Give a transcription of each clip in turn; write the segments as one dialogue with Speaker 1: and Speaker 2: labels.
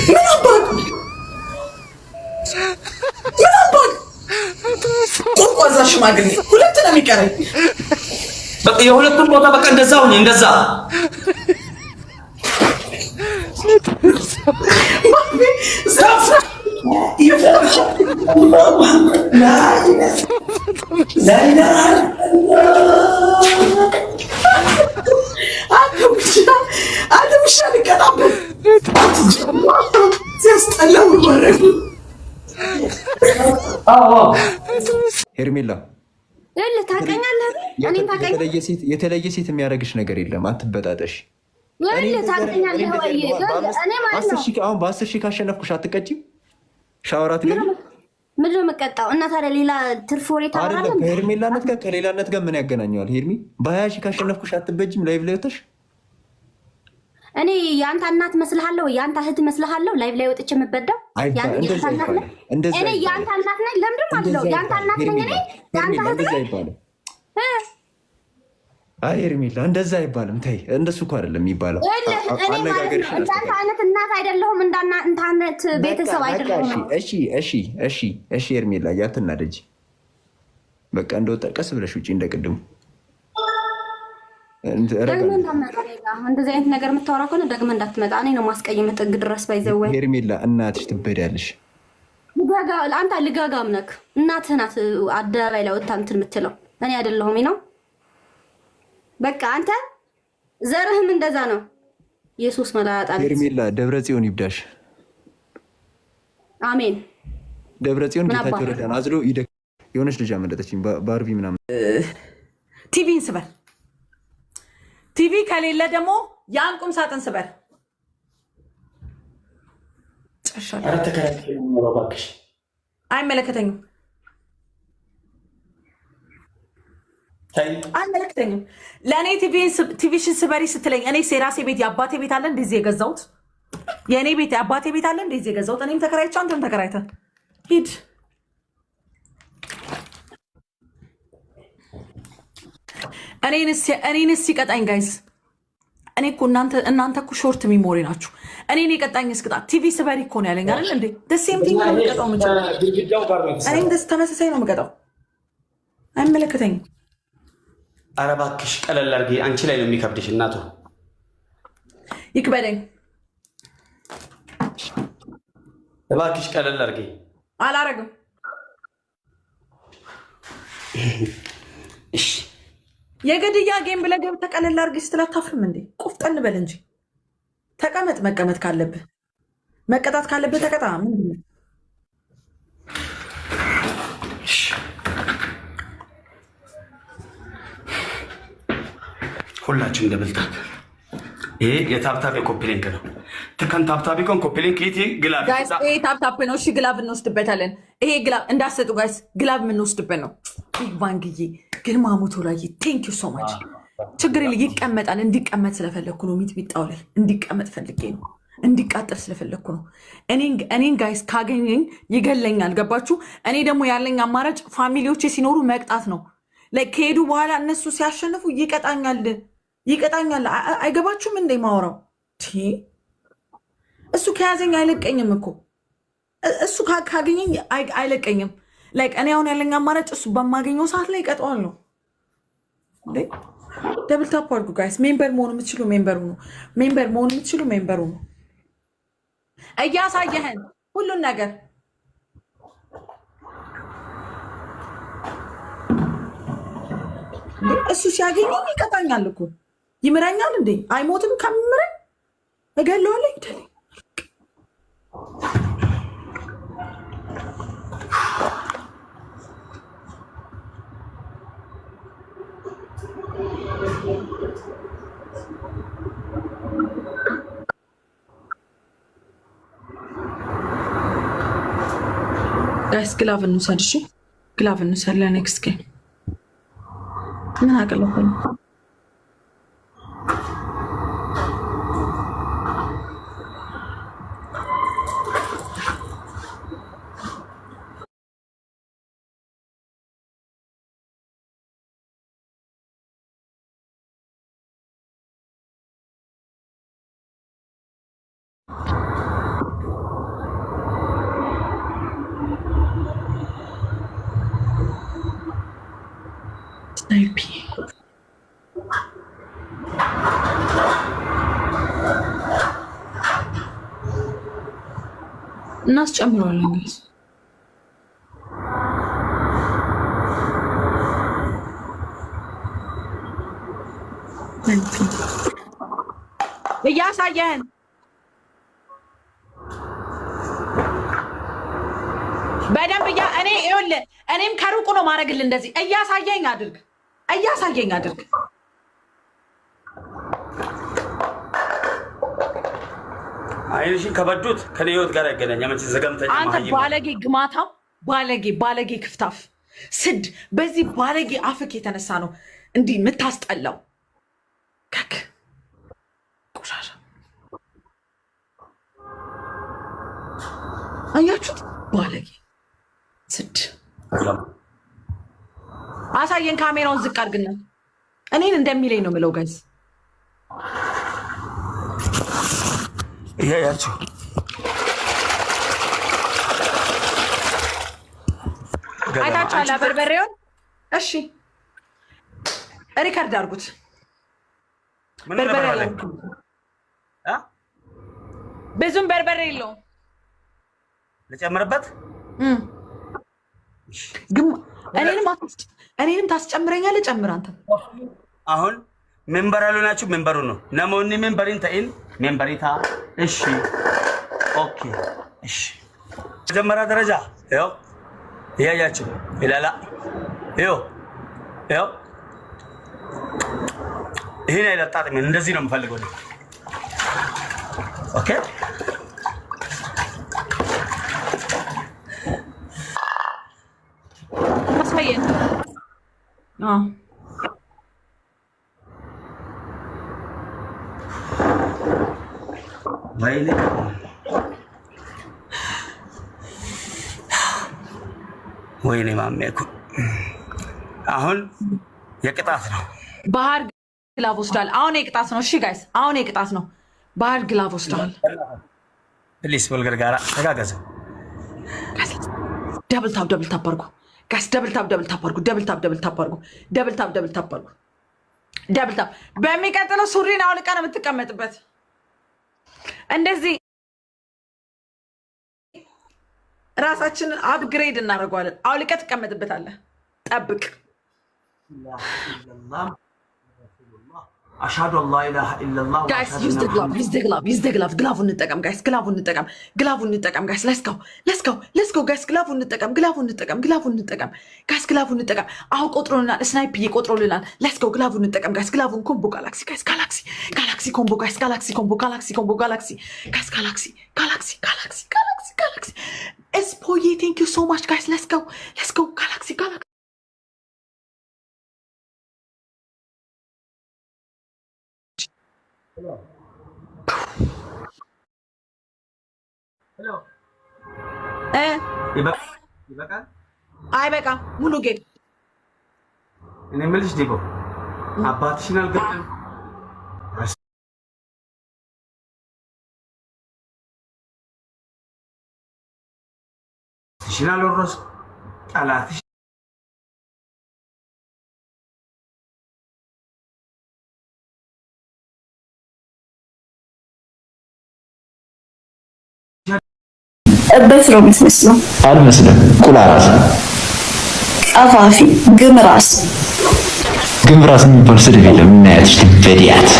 Speaker 1: ምን አባክ፣ ምን አባክ ቆርቋዛ ሽማግሌ፣ ሁለት ነው የሚቀረኝ።
Speaker 2: በቃ የሁለቱም ቦታ በቃ እንደዛ ሁኚ፣ እንደዛ።
Speaker 1: አንተ ውሻ፣ ልቀጣብህ፣ ሲያስጠላው ማድረግ።
Speaker 3: ሄርሜላ።
Speaker 4: ታውቀኛለህ፣ እኔን ታውቀኛለህ።
Speaker 3: የተለየ ሴት የሚያደርግሽ ነገር የለም። አትበጣጠሽ።
Speaker 4: ታውቀኛለህ ወይ? እኔ ማለት ነው።
Speaker 3: አሁን በ10,000 ካሸነፍኩሽ አትቀጪም? ሻወር አትገቢም?
Speaker 4: ምንድን ነው የምቀጣው? እና ታዲያ ሌላ ትርፍ ወሬ
Speaker 3: አይደለም።
Speaker 4: ታወራለህ?
Speaker 3: ከሄርሜላነት ጋር ከሌላነት ጋር ምን ያገናኘዋል? ሄርሚ፣ በ20,000 ካሸነፍኩሽ አትበጅም? Live ላይ ወተሽ።
Speaker 4: እኔ የአንተ እናት መስልሃለሁ? የአንተ እህት መስልሃለሁ? Live ላይ ወጥቼ የምበዳው
Speaker 3: እንደዛ አይባልም። እንደዛ
Speaker 4: እኔ
Speaker 3: አይባልም።
Speaker 4: የአንተ እናት ነኝ? ለምንድን አለው? የአንተ እናት ነኝ እኔ? የአንተ እህት
Speaker 3: እንደዛ
Speaker 4: ነኝ?
Speaker 3: አይባልም። አይ ሄርሜላ፣ እንደዛ አይባልም። ተይ፣ እንደሱ እኮ አይደለም የሚባለው።
Speaker 4: ይኸውልህ፣ እኔ ማለት ነው
Speaker 3: አነጋገርሽን
Speaker 4: እንዳንተ
Speaker 3: አስተካክል።
Speaker 4: አይነት እናት አይደለሁም። እንዳንተ አይነት ቤተሰብ
Speaker 3: በቃ
Speaker 4: አይደለሁም።
Speaker 3: እሺ ሄርሜላ፣ አትናደጂ። በቃ እንደወጣ ቀስ ብለሽ ውጪ እንደቅድሙ።
Speaker 4: ደግመህ እንዳትመጣ እኔ ጋ። እንደዚህ አይነት ነገር የምታወራ ከሆነ ደግመህ እንዳትመጣ። እኔ ነው ማስቀየምህ ጥግ ድረስ by the way።
Speaker 3: ሄርሜላ፣ እናትሽ ትበዳለሽ።
Speaker 4: አንተ ልጋጋም ነክ። እናትህ ናት አደባባይ ላይ ወጥታ እንትን የምትለው፣ እኔ አይደለሁም ነው። በቃ አንተ ዘርህም እንደዛ ነው። ኢየሱስ መላጣ።
Speaker 3: ሄርሜላ፣ ደብረ ጽዮን ይብዳሽ።
Speaker 4: አሜን።
Speaker 3: ደብረ ጽዮን
Speaker 4: ምን
Speaker 3: ጌታቸው
Speaker 4: አባ
Speaker 3: ረዳን አዝሎ ይደ የሆነች ልጅ አመለጠችኝ፣ ባርቢ ምናምን።
Speaker 1: ቲቪን ስበር። ቲቪ ከሌለ ደግሞ ያን ቁም ሳጥን ስበር። ጨርሻለሁ።
Speaker 2: ኧረ ተከራይቼ ነው የምኖረው እባክሽ።
Speaker 1: አይመለከተኝም፣
Speaker 2: ተይ።
Speaker 1: አይመለከተኝም። ለእኔ ቲቪሽን ስበሪ ስትለኝ እኔ የራሴ ቤት የአባቴ ቤት አለ እንደዚህ የገዛሁት? የእኔ ቤት የአባቴ ቤት አለ እንደዚህ የገዛሁት? እኔም ተከራይቼ አንተም ተከራይተህ ሂድ። እኔንስ ሲቀጣኝ guys፣ እኔ እኮ እናንተ እኮ short memory ናችሁ። እኔን የቀጣኝ እስቅጣት ቲቪ ስበሪ እኮ ነው ያለኝ አይደል እንዴ? Same thing ነው የምቀጣው የምችለው።
Speaker 2: ግድግዳው ጋር ነው የተሰራው።
Speaker 1: እኔም ደስ ተመሳሳይ ነው የምቀጣው። አይመለከተኝም።
Speaker 2: ኧረ እባክሽ ቀለል አድርጊ። አንቺ ላይ ነው የሚከብድሽ እናቱ።
Speaker 1: ይክበደኝ።
Speaker 2: እባክሽ ቀለል አድርጊ።
Speaker 1: አላረግም።
Speaker 2: እሺ።
Speaker 1: የግድያ game ብለህ ገብተህ ቀለል አድርጊ ስትል አታፍርም እንዴ? ቆፍጠን በል እንጂ ተቀመጥ። መቀመጥ ካለብህ፣ መቀጣት ካለብህ ተቀጣ። ምንድን ነው?
Speaker 2: እሺ። ሁላችሁም double tap። ይሄ የ tap tap የ copy link ነው። ትከን tap tap ኮን copy link ኢቲ glove።
Speaker 1: Guys፣ ይሄ tap tap ነው። እሺ glove እንወስድበታለን። ይሄ glove እንዳሰጡ guys፣ glove የምንወስድበት ነው። ቢግ ባንግዬ፣ ግርማ ሞቶላዬ፣ thank you so much። ችግር የለ፣ ይቀመጣል። እንዲቀመጥ ስለፈለግኩ ነው። ሚጥሚጣው ላይ እንዲቀመጥ ፈልጌ ነው። እንዲቃጠል ስለፈለግኩ ነው። እኔን guys ካገኘኝ ይገለኛል። ገባችሁ? እኔ ደግሞ ያለኝ አማራጭ family ዎቼ ሲኖሩ መቅጣት ነው። Like ከሄዱ በኋላ እነሱ ሲያሸንፉ ይቀጣኛል፣ ይቀጣኛል። አይገባችሁም እንደ ማወራው? እሱ ከያዘኝ አይለቀኝም እኮ። እሱ ካገኘኝ አይለቀኝም። Like እኔ አሁን ያለኝ አማራጭ እሱ በማገኘው ሰዓት ላይ እቀጠዋለሁ። እንዴ double tap አድርጉ guys። Member መሆን የምትችሉ member ሁኑ። Member መሆን የምትችሉ member ሁኑ። እያሳየህን ሁሉን ነገር። እንዴ እሱ ሲያገኘኝ ይቀጣኛል እኮ። ይምረኛል እንዴ? አይሞትም። ከምምረኝ እገለዋለሁ። ይግደለኝ። Guys፣ glove እንውሰድ። እሺ glove እንውሰድ ለ next game። ምን አቅለፈኝ? Snipe እናስጨምረዋለን guys። እያሳየህን በደንብ እኔ ይኸውልህ፣ እኔም ከሩቁ ነው ማድረግልህ። እንደዚህ እያሳየኝ አድርግ፣ እያሳየኝ አድርግ።
Speaker 2: አይንሽን ከበዱት ከኔ ህይወት ጋር ያገናኛል። መቼ ዘገምተኛ
Speaker 1: አንተ ባለጌ ግማታም፣ ባለጌ ባለጌ ክፍታፍ ስድ። በዚህ ባለጌ አፍክ የተነሳ ነው እንዲህ የምታስጠላው። ከክ ቆሻሻ አያችሁት? ባለጌ ስድ። አሳየን። ካሜራውን ዝቅ አድርግና እኔን እንደሚለኝ ነው የምለው guys
Speaker 2: እያያችሁ
Speaker 1: አይታችኋል በርበሬውን። እሺ record አድርጉት። በርበሬ ብዙም በርበሬ የለውም።
Speaker 2: ልጨምርበት።
Speaker 1: እኔንም ታስጨምረኛለህ። ጨምር አንተ።
Speaker 2: አሁን መንበር አልሆናችሁ መንበሩ ነው namoonni መንበሪን ተኢን መንበሪታ። እሺ okay እሺ። መጀመሪያ ደረጃ ይኸው እያያችሁ ይላላ ይኸው ይኸው ይሄን አይለጣጥም። እንደዚህ ነው የምፈልገው። Okay
Speaker 1: አሳየን።
Speaker 2: ወይኔ ወይኔ ማሜ እኮ አሁን የቅጣት ነው።
Speaker 1: ባህር glove ወስዷል። አሁን የቅጣት ነው። እሺ guys፣ አሁን የቅጣት ነው። ባህር glove ወስዷል።
Speaker 2: Please wal gargaara ተጋገዘ።
Speaker 1: Double tap double tap አድርጉ guys። Double tap double tap አድርጉ። Double tap double tap አድርጉ። Double tap double tap አድርጉ። Double tap። በሚቀጥለው ሱሪን አውልቃ ነው የምትቀመጥበት። እንደዚህ ራሳችንን upgrade እናደርገዋለን። አውልቀ ትቀመጥበታለህ። ጠብቅ።
Speaker 2: أشهد أن لا إله إلا الله
Speaker 1: Guys, use the glove, use the glove, use the glove። Glove ኡን እንጠቀም guys፣ glove ኡን እንጠቀም፣ glove ኡን እንጠቀም guys። Let's go, let's go, let's go guys። Glove ኡን እንጠቀም፣ glove ኡን እንጠቀም፣ glove ኡን እንጠቀም guys፣ glove ኡን እንጠቀም። አሁን ቆጥሮልናል፣ snipe ቆጥሮልናል። Let's go, glove ኡን እንጠቀም guys፣ glove ኡን combo galaxy guys፣ galaxy galaxy combo guys፣ galaxy combo፣ galaxy combo፣ galaxy guys፣ galaxy galaxy galaxy galaxy galaxy። ኤስፖዬ thank you so much guys። Let's go, let's go galaxy galaxy።
Speaker 2: ይበቃል።
Speaker 1: አይበቃም። ሙሉ game።
Speaker 2: እኔ የምልሽ ዲቦ አባትሽን አልገደም ሽን አልወረስኩም ጠላትሽ
Speaker 5: እበት ነው የምትመስለው።
Speaker 6: አልመስልም። ቁላ ራስ፣
Speaker 5: ቀፋፊ ግም ራስ።
Speaker 6: ግም ራስ የሚባል ስድብ የለም። እናያትሽ ትበዲያት።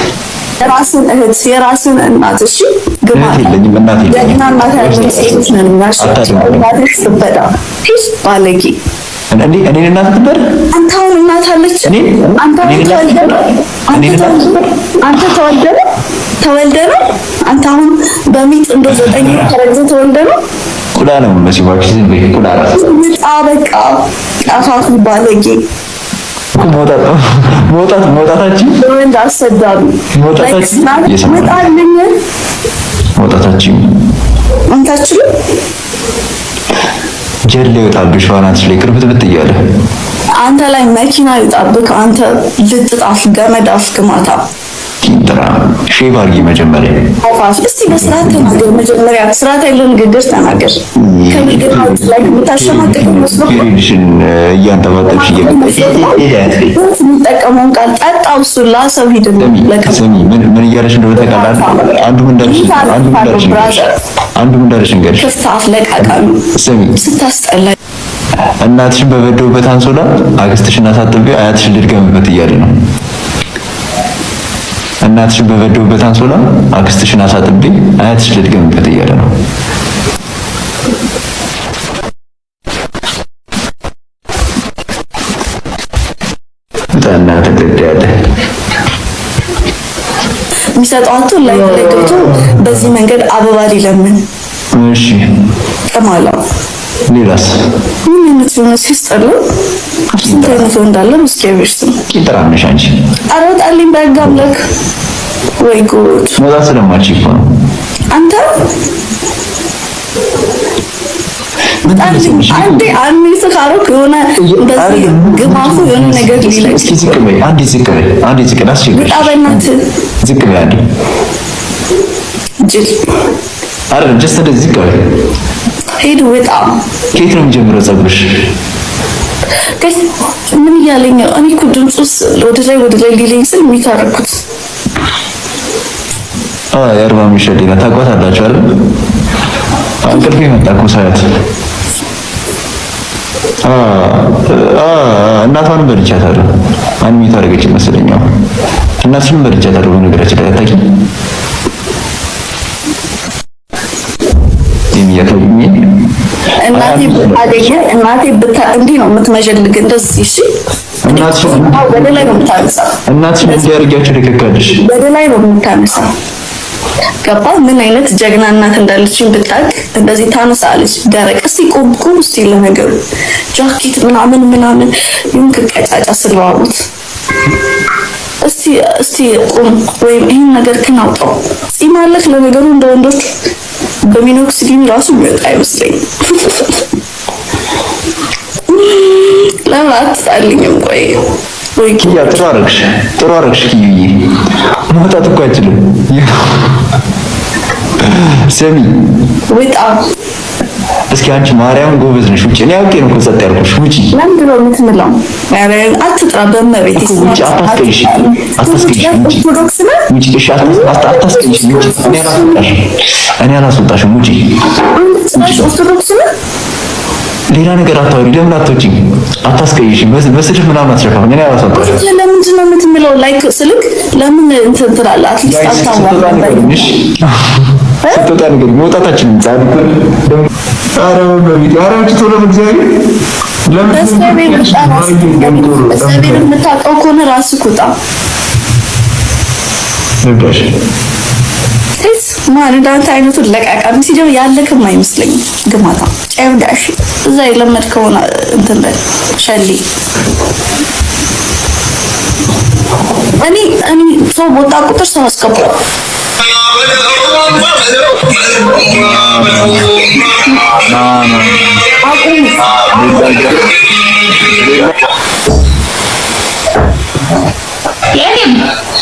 Speaker 5: የራስን እህት የራስን እናት እሺ፣ ግማ
Speaker 6: እህት የለኝም እናት የለኝም።
Speaker 5: ጀግና እናት ያለን ሴቶች ነን እኛ። እሺ እናትህ ትበዳ ባለጌ።
Speaker 6: እኔ እኔን እናት ትበድ።
Speaker 5: አንተ አሁን እናት አለች። አንተ አሁን ተወልደህ ነው አንተ ተወልደህ ነው ተወልደህ ነው አንተ አሁን በሚጥ እንደው 9 ወር ተረግዘህ ተወልደህ ነው።
Speaker 6: ቁላ ነው መሲ እባክሽ ዝም በይ። ቁላ ራስ
Speaker 5: ውጣ በቃ ቀፋፊ ባለጌ።
Speaker 6: መውጣት መውጣት መውጣታችን
Speaker 5: ወንድ አሰዳቢ
Speaker 6: መውጣታችን
Speaker 5: ውጣልኝ።
Speaker 6: መውጣታችን
Speaker 5: አንተ አትችልም።
Speaker 6: ጀል ይወጣብሽ ባናትሽ ላይ ቅርብትብት እያለ
Speaker 5: አንተ ላይ መኪና ይውጣብህ። አንተ ልጥጣፍ ገመድ አፍ ግማታ።
Speaker 6: ቂንጥራ shave አድርጊ መጀመሪያ።
Speaker 5: እስቲ በስርዓት ተናገር። መጀመሪያ ስርዓት ያለው ንግግር ተናገር። ከብልግና ውጭ ላይ የምታሸማቅቅ መስሎ
Speaker 6: period ሽን እያንጠባጠብሽ እየመጣሽ
Speaker 5: የሚጠቀመውን ቃል ጠጣው። እሱን ላሰው ሂድ።
Speaker 6: ስሚ፣ ምን እያለሽ እንደሆነ ታውቃለህ? አንዱ ምን እንዳለሽ አንዱ ምን እንዳለሽ አንዱ ምን እንዳለሽ ንገርሽ።
Speaker 5: ክፍት አፍ ለቃቃሚ
Speaker 6: ስሚ፣
Speaker 5: ስታስጠላ።
Speaker 6: እናትሽን በበደውበት አንሶላ አክስትሽን አሳጥቤ አያትሽን ልድገምበት እያለ ነው። እናትሽን በበደውበት አንሶላ አክስትሽን አሳጥቤ አያትሽን ልድገምበት እያለ ነው። ጠና ትገዳለህ።
Speaker 5: የሚሰጠው አቶ ላይ ላይ ገብቶ በዚህ መንገድ አበባ ሊለምን።
Speaker 6: እሺ፣
Speaker 5: ቅማላ።
Speaker 6: ሌላስ?
Speaker 5: ምን አይነት የሆነ ሲያስጠላ! ስንት አይነት ሰው እንዳለ ምስኪን ስም።
Speaker 6: ቂጥራ ነሽ አንቺ።
Speaker 5: ኧረ ወጣልኝ በሕግ አምላክ! ወይ ጉድ!
Speaker 6: መውጣት ስለማትችይ እኮ ነው።
Speaker 5: አንተ ወጣልኝ። አንዴ አንዴ ካሮክ የሆነ እንደዚህ ግማፉ የሆነ ነገር ሊለቅ።
Speaker 6: እስኪ ዝቅ በይ አንዴ፣ ዝቅ በይ አንዴ፣ ዝቅ ላስቸግርሽ።
Speaker 5: ውጣ በእናትህ።
Speaker 6: ዝቅ በይ አንዴ።
Speaker 5: ጅል።
Speaker 6: አይደለም፣ just እንደዚህ ዝቅ በይ።
Speaker 5: ሂድ ውጣ።
Speaker 6: ከየት ነው የሚጀምረው ፀጉርሽ?
Speaker 5: Guys፣ ምን እያለኝ ነው? እኔ እኮ ድምፁስ ወደ ላይ ወደ ላይ ሊለኝ ስል mute አደረኩት።
Speaker 6: የአርባ ምንጭ ሸዴና ታውቋታላችሁ አይደል? እንቅልፌ መጣ እኮ ሳያት። እናቷንም በልቻታለሁ። Unmute አደረገች መሰለኝ። እናትሽንም በልቻታለሁ። በነገራችን ላይ አታውቂም? የሚያታውቂኝ
Speaker 5: እናቴ ብታገኘ፣ እናቴ ብታ እንዲህ ነው የምትመዠልግ እንደዚህ። እሺ፣
Speaker 6: እናትሽን
Speaker 5: ወደ ላይ ነው የምታነሳ።
Speaker 6: እናትሽን እንዲህ አድርጊያቸው ልክካለሽ።
Speaker 5: ወደ ላይ ነው የምታነሳ። ገባ? ምን አይነት ጀግና እናት እንዳለችኝ ብታውቅ እንደዚህ ታነሳለች። ደረቅ። እስቲ ቁም ቁም። እስቲ ለነገሩ ጃኬት ምናምን ምናምን ይሁን ቀጫጫ ስለዋሉት እስቲ እስቲ ቁም፣ ወይም ይህን ነገር ግን አውጣው። ጺም አለህ። ለነገሩ እንደ ወንዶች በ minoxidil ራሱ የሚወጣ አይመስለኝም። ለምን አትጣልኝም? ቆይ ወይ
Speaker 6: ኪያ፣ ጥሩ አደረግሽ፣ ጥሩ አደረግሽ ኪዩዬ። መውጣት እኮ አይችልም። ስሚ፣
Speaker 5: ውጣ።
Speaker 6: እስኪ አንቺ ማርያም ጎበዝ ነሽ። ውጪ። እኔ አውቄ ነው እኮ ጸጥ ያልኩሽ። ውጪ።
Speaker 5: ለምንድን ነው የምትምለው? ኧረ አትጥራ፣ በእመቤቴ።
Speaker 6: እኮ ውጪ። አታስቀይሽ፣ አታስቀይሽ። ውጪ።
Speaker 5: ኦርቶዶክስ ነህ?
Speaker 6: ውጪ። እሺ፣ አታስቀይሽ። ውጪ። እኔ አላስወጣሽም፣ እኔ አላስወጣሽም። ውጪ።
Speaker 5: አንተ ጭራሽ ኦርቶዶክስ ነህ?
Speaker 6: ሌላ ነገር አታውሪ። ለምን አትወጪም? አታስቀይሽ። በስድብ ምናምን አትሸፋፍኝ። እኔ አላስወጣሽም።
Speaker 5: ለምንድን ነው የምትምለው? Like ስልክ ለምን እንትን ትላለህ? At least አታዋራም።
Speaker 6: ስትወጣ ንገሪኝ። መውጣታችንን ጻድቁን። ኧረ በቤት፣ ኧረ ውጪ ቶሎ በእግዚአብሔር። ለምን
Speaker 5: በእግዚአብሔር ውጣ። በእግዚአብሔር የምታውቀው ከሆነ ራስህ ውጣ።
Speaker 6: ልብዳሽ።
Speaker 5: ቴስ ማን እንዳንተ አይነቱን ለቃቃሚ ሲጀምር ያለክም አይመስለኝም። ግማታ ጨብዳሽ እዛ የለመድከውን እንትን በል ሸሊ። እኔ ሰው ቦታ ቁጥር ሰው አስገባ። አቁም።
Speaker 7: የኔም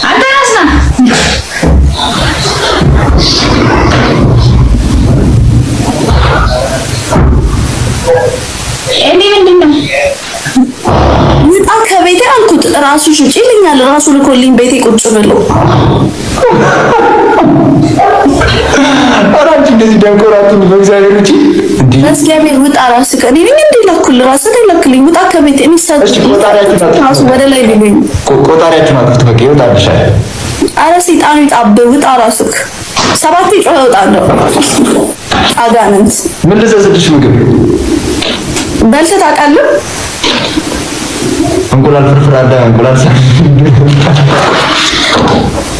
Speaker 7: አንተ ራስህ ነህ። እኔ ምንድን ነው?
Speaker 5: ውጣ ከቤቴ አልኩት። ራሱ ሽጭ ይለኛል። ራሱ ልኮልኝ ቤቴ ቁጭ ብሎ።
Speaker 6: ኧረ አንቺ እንደዚህ ደንቆራቱን በእግዚአብሔር፣ ውጪ እንዲህ።
Speaker 5: በእግዚአብሔር ውጣ። ራስህ እኔ ነኝ እንዴ ላኩልህ? ራስህ ነው ላክልኝ። ውጣ ከቤቴ። እኔ
Speaker 6: እሺ፣ ቆጣሪያችሁን አጥፉት።
Speaker 5: ራሱ ወደ ላይ ሊሉኝ።
Speaker 6: ቆጣሪያችሁን አጥፉት። በቃ ይወጣልሻል።
Speaker 5: አረ ሰይጣኑ ይጣብህ። ውጣ ራስህ። ሰባቴ ጮኸ እወጣለሁ። አጋንንት።
Speaker 6: ምን ልዘዝልሽ ምግብ?
Speaker 5: በልተህ ታውቃለህ?
Speaker 6: እንቁላል ፍርፍር አለ። እንቁላል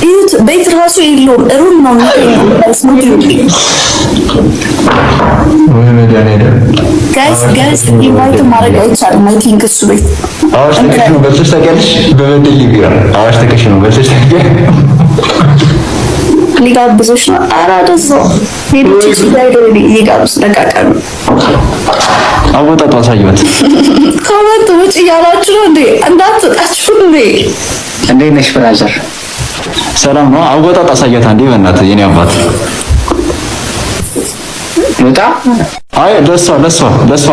Speaker 5: እዩት፣ ቤት ራሱ የለውም። Room ነው የሚገኘው።
Speaker 6: ወይ መድኃኒዓለም!
Speaker 5: Guys, guys, invite ማድረግ አይቻልም። I think እሱ ቤት
Speaker 6: አዋሽ ተከሽኖ በልተሽ ታውቂያለሽ? በበደሌ ቢራ አዋሽ ተከሽኖ በልተሽ ታውቂያለሽ?
Speaker 5: ሊጋብዞች ነው። ኧረ ወደዛው ሄዶች ሊጋብዝ ለቃቀኑ።
Speaker 6: አወጣጡ አሳዩት።
Speaker 5: Comment ውጭ እያላችሁ ነው እንዴ? እንዳትወጣችሁ እንዴ?
Speaker 8: እንዴት ነሽ brother?
Speaker 6: ሰላም ነው። አወጣጥ አሳያት አንዴ በእናትህ የኔ አባት።
Speaker 8: ልውጣ?
Speaker 6: አይ ለሷ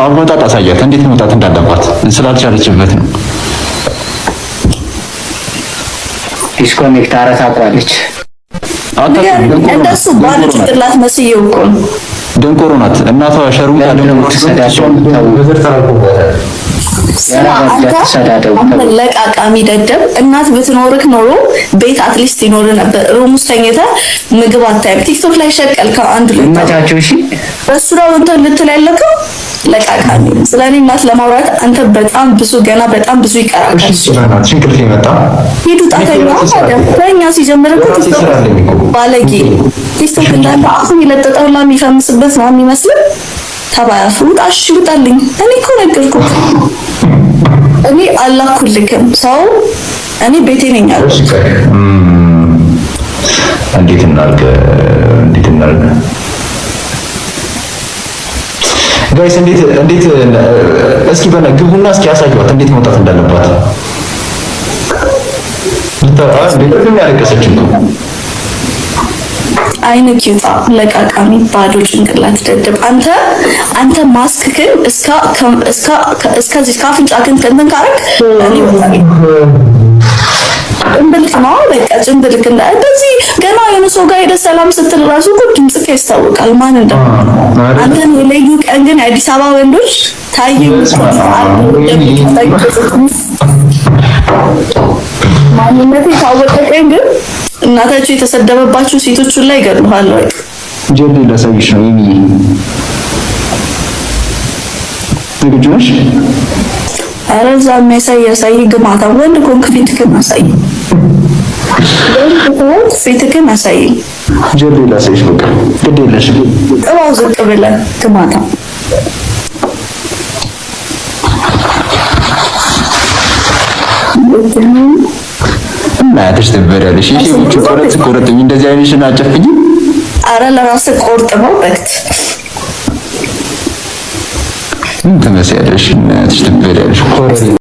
Speaker 6: አወጣጥ አሳያት እንዴት መውጣት እንዳለባት ስላልቻለችበት ነው።
Speaker 8: Disconnect አረ ታውቋለች።
Speaker 5: እንደሱ ባለ ጭንቅላት መስዬው እኮ ነው።
Speaker 6: ደንቆሮ ናት እናቷ። ሸሩም
Speaker 5: ለቃቃሚ ደደብ። እናት ብትኖርክ ኖሮ ቤት at least ይኖር ነበር። Room ውስጥ ተኝተህ ምግብ አታይም። ቲክቶክ ላይ ሸቀልከው አንድ
Speaker 8: ይመቻችሁ። እሺ
Speaker 5: በሱ ነው እንትን ልትል ያለከው ለቃቃሚ። ስለ እኔ እናት ለማውራት አንተ በጣም ብዙ ገና በጣም ብዙ ይቀራል።
Speaker 6: እሺ እንቅልፍ የመጣ
Speaker 5: ሂዱ ጣተኛ ተኛ። ሲጀምር እኮ ቲክቶክ ባለጌ ቲክቶክ እንዳለ አፉን የለጠጠው ሁላ የሚፈምስበት ነው የሚመስል ተባያፍ። ውጣ፣ እሺ ውጣልኝ። እኔ እኮ ነገርኩህ። እኔ አላኩልክም ሰው እኔ ቤቴ ነኝ ያልኩት።
Speaker 6: እንዴት እናድርግ? እንዴት እናድርግ? Guys እንዴት እንዴት እስኪ በና ግቡና እስኪ ያሳዩት እንዴት መውጣት እንዳለባት። ያለቀሰች እኮ
Speaker 5: አይንክ ይውጣ ለቃቃሚ ባዶ ጭንቅላት ደደብ። አንተ ማስክክን እስከ እስከ እስከዚህ ከአፍንጫክን እንትን ካረግ እኔ እወጣለሁ። ጭንብልክ ነው በቃ ጭንብልክ። እንደዚህ ገና የሆነ ሰው ጋር ሄደህ ሰላም ስትል ራሱ እኮ ድምፅህ ያስታውቃል ማን እንደሆነ። አንተን የለዩ ቀን ግን የአዲስ አበባ ወንዶች ታየኝ። ማንነቴ የታወቀ ቀን ግን እናታችሁ የተሰደበባችሁ ሴቶቹን ላይ ይገድሉሃል። በቃ
Speaker 6: ጀሌ ላሳይሽ ነው የሚዬ። ዝግጁ ነሽ?
Speaker 5: ኧረ እዛ የሚያሳይ ያሳይ። ግማታ ወንድ ኮንክ ፊትክን አሳይ፣ ወንድ ከሆንክ ፊትክን አሳይ።
Speaker 6: ጀሌ ላሳይሽ። በቃ ግድ የለሽም።
Speaker 5: ጥባው ዝቅ ብለህ ግማታ።
Speaker 6: እናትሽ ትበላለሽ። እሺ ጉቺ ቆረጥ ቆረጥኝ። እንደዚህ አይንሽን አጨፍኝ።
Speaker 5: አረ ለራስህ ቆርጥመው በክት።
Speaker 6: ምን ትመስያለሽ? እናትሽ ትበላለሽ። ኮረሪ።